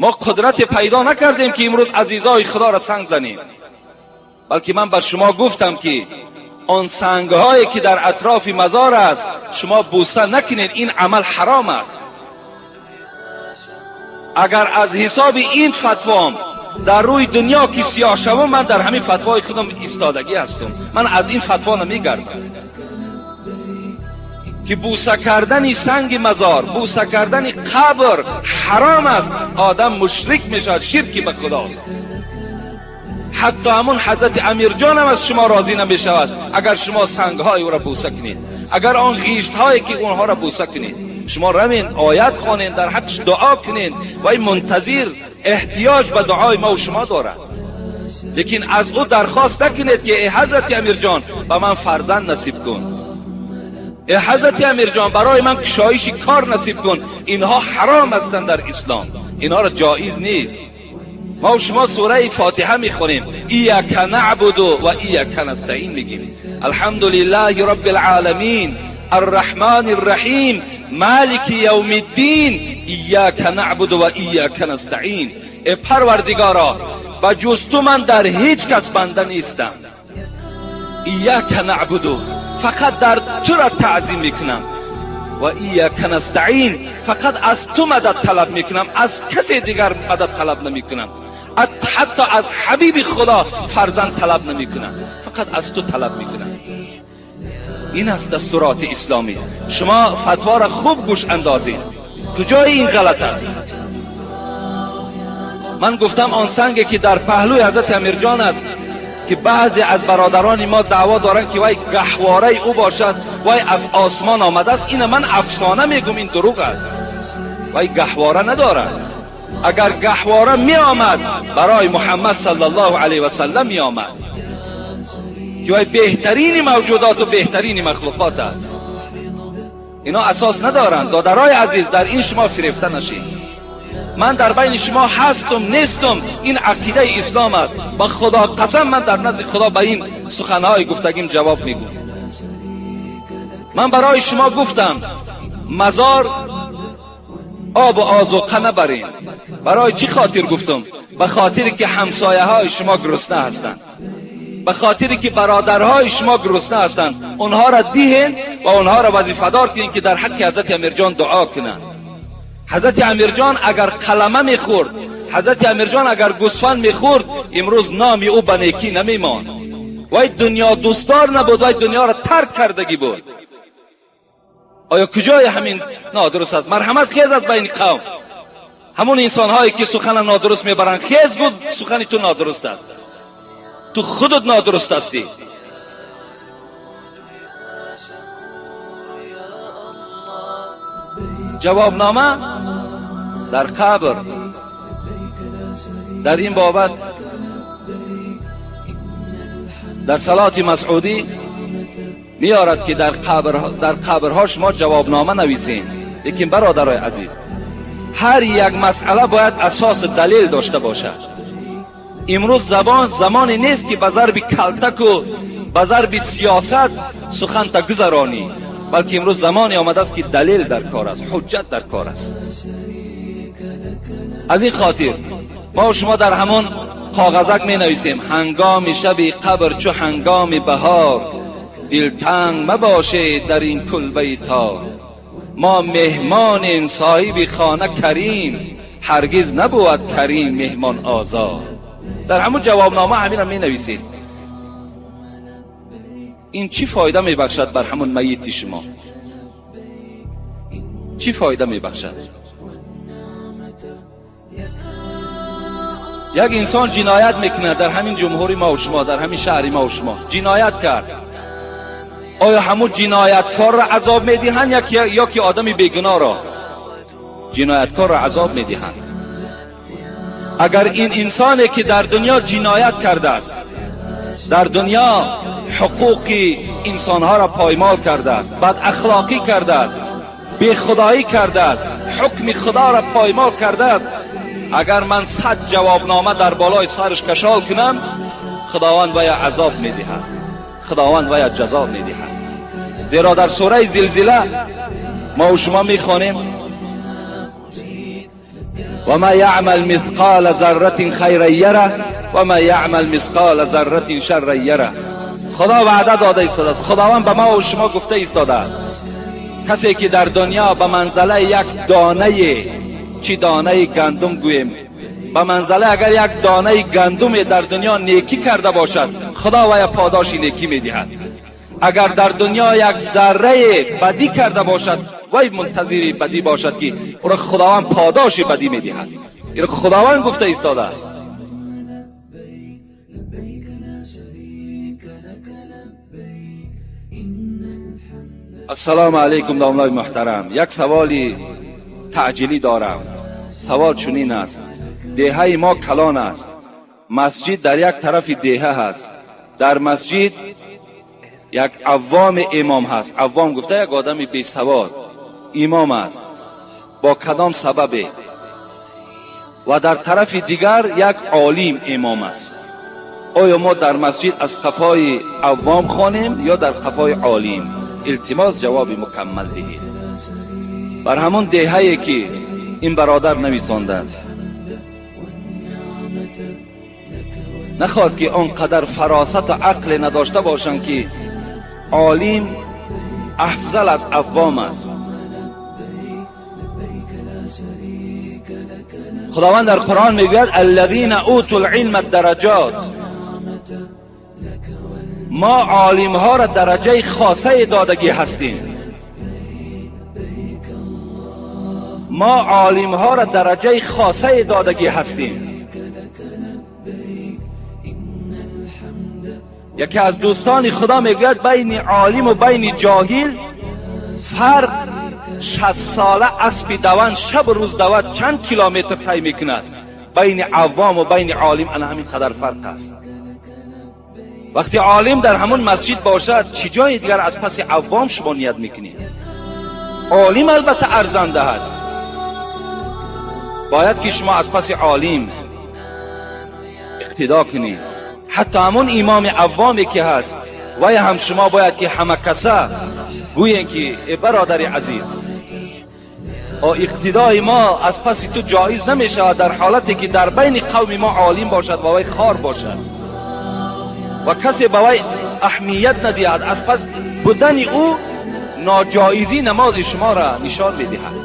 ما قدرت پیدا نکردیم که امروز عزیزای خدا را سنگ زنیم، بلکه من بر شما گفتم که آن سنگ هایی که در اطراف مزار است شما بوسه نکنید، این عمل حرام است. اگر از حساب این فتوام در روی دنیا که سیاه شوم، من در همین فتوای خودم ایستادگی هستم، من از این فتوا نمیگردم که بوسه کردن سنگ مزار، بوسه کردن قبر حرام است. آدم مشرک میشود، شرکی به خداست. حتی همون حضرت امیرجان هم از شما راضی نمیشود اگر شما سنگ های او را بوسه کنید، اگر آن غیشت هایی که اونها را بوسه کنید. شما روین آیت خوانین، در حقش دعا کنین و این منتظر احتیاج به دعای ما و شما دارد. لیکن از او درخواست نکنید که ای حضرت امیرجان به من فرزند نصیب کن، ای حضرت امیرجان برای من کشایش کار نصیب کن. اینها حرام هستند در اسلام، اینها را جایز نیست. ما و شما سوره فاتحه میخونیم، ایاک نعبد و ایاک نستعین میگیم. الحمدلله رب العالمین الرحمن الرحیم مالک یوم الدین ایاک نعبد و ایاک نستعین. ای پروردگارا، و جز تو من در هیچ کس بنده نیستم. ایاک نعبد، فقط در تو را تعظیم میکنم، و ایاک نستعین، فقط از تو مدد طلب میکنم، از کسی دیگر مدد طلب نمیکنم، حتی از حبیب خدا فرزند طلب نمیکنم، فقط از تو طلب میکنم. این است دستورات اسلامی. شما فتوا را خوب گوش اندازید، کجای این غلط است؟ من گفتم آن سنگی که در پهلوی حضرت امیرجان است که بعضی از برادران ما دعوا دارند که وای گهواره او باشد، وای از آسمان آمده است، این من افسانه میگم، این دروغ است. وای گهواره ندارد. اگر گهواره می آمد برای محمد صلی الله علیه و سلم می آمد که وای بهترین موجودات و بهترین مخلوقات است. اینا اساس ندارند. دادرای عزیز، در این شما فریفته نشید. من در بین شما هستم نیستم، این عقیده اسلام است. با خدا قسم من در نزد خدا به این سخنهای گفتگیم جواب میگم. من برای شما گفتم مزار آب و آذوقه نبرین. برای چی خاطر گفتم؟ به خاطر که همسایه های شما گرسنه هستند، به خاطر که برادرهای شما گرسنه هستند. اونها را دیهن و اونها را وظیفه دار کنین که در حق حضرت امیرجان دعا کنند. حضرت امیرجان اگر قلمه میخورد، حضرت امیرجان اگر گوسفند میخورد، امروز نام او به نیکی نمیماند. وای دنیا دوستدار نبود، وای دنیا را ترک کردگی بود. آیا کجای همین نادرست است؟ مرحمت خیز از بین قوم. همون انسان هایی که سخن نادرست میبرند، خیز گفت سخن تو نادرست است، تو خودت نادرست هستی. جوابنامه در قبر. در این بابت در صلات مسعودی میارد که در قبرها شما جوابنامه نویسین. لیکن برادرای عزیز، هر یک مسئله باید اساس دلیل داشته باشد. امروز زمانی نیست که به ضرب کلتک و به ضرب سیاست سخن تا گذرانی، بلکه امروز زمانی آمده است که دلیل در کار است، حجت در کار است. از این خاطر ما و شما در همان کاغذک می نویسیم هنگام شب قبر چو هنگام بهار، دلتنگ مباشه در این کلبه تار. ما مهمانیم صاحب خانه کریم، هرگز نبود کریم مهمان آزار. در همون جوابنامه همین را می نویسید. این چی فایده می بخشد بر همون میت شما؟ چی فایده می بخشد؟ یک انسان جنایت میکنه در همین جمهوری ما و شما، در همین شهر ما و شما جنایت کرد. آیا همون جنایتکار را عذاب میدهند یا که آدم بیگناه را؟ جنایتکار را عذاب میدهند. اگر این انسانی که در دنیا جنایت کرده است، در دنیا حقوق انسانها را پایمال کرده است، بد اخلاقی کرده است، بی خدایی کرده است، حکم خدا را پایمال کرده است، اگر من 100 جوابنامه در بالای سرش کشال کنم، خداوند ویا عذاب میدهد، خداوند ویا جزا میدهد. زیرا در سوره زلزله ما و شما میخوانیم و ما یعمل مثقال ذره خیرا یره و ما یعمل مثقال ذره شرا یره. خدا وعده داده ایستاده است. خداوند به ما و شما گفته ایستاده است کسی که در دنیا به منزله یک دانه، چی دانه گندم گوییم، به منزله اگر یک دانه گندم در دنیا نیکی کرده باشد، خدا وی پاداش نیکی میدهد. اگر در دنیا یک ذره بدی کرده باشد، وی منتظر بدی باشد که او را خداوند پاداش بدی میدهد. این خداوند گفته ایستاده است. السلام علیکم داملای محترم. یک سوالی تعجیلی دارم. سوال چنین است: دهه ما کلان است، مسجد در یک طرف دهه هست، در مسجد یک عوام امام هست. عوام گفته یک آدم بی سواد امام است، با کدام سبب؟ و در طرف دیگر یک عالم امام است. آیا ما در مسجد از قفای عوام خوانیم یا در قفای عالم؟ التماس جواب مکمل دهید. بر همون دهه‌ای که این برادر نویسانده است، نخواد که آنقدر فراست و عقل نداشته باشند که عالم افضل از عوام است. خداوند در قرآن میگوید الذین اوتوا العلم الدرجات. ما عالم ها را درجه خاصه دادگی هستیم. ما عالم ها را درجه خاصه دادگی هستیم. یکی از دوستان خدا میگوید بین عالم و بین جاهل فرق 60 ساله اسب دوان شب و روز دواد چند کیلومتر طی میکند. بین عوام و بین عالم انا همین قدر فرق است. وقتی عالم در همون مسجد باشد، چی جای دیگر از پس عوام شما نیت میکنید؟ عالم البته ارزنده است. باید که شما از پس عالم اقتدا کنید. حتی همون امام عوامی که هست وی هم شما باید که همه کسا گویین که ای برادر عزیز، اقتدای ما از پس تو جایز نمی شود در حالتی که در بین قوم ما عالم باشد و وی خار باشد و کسی به وی اهمیت ندهد. از پس بودن او ناجایزی نماز شما را نشان میدهد.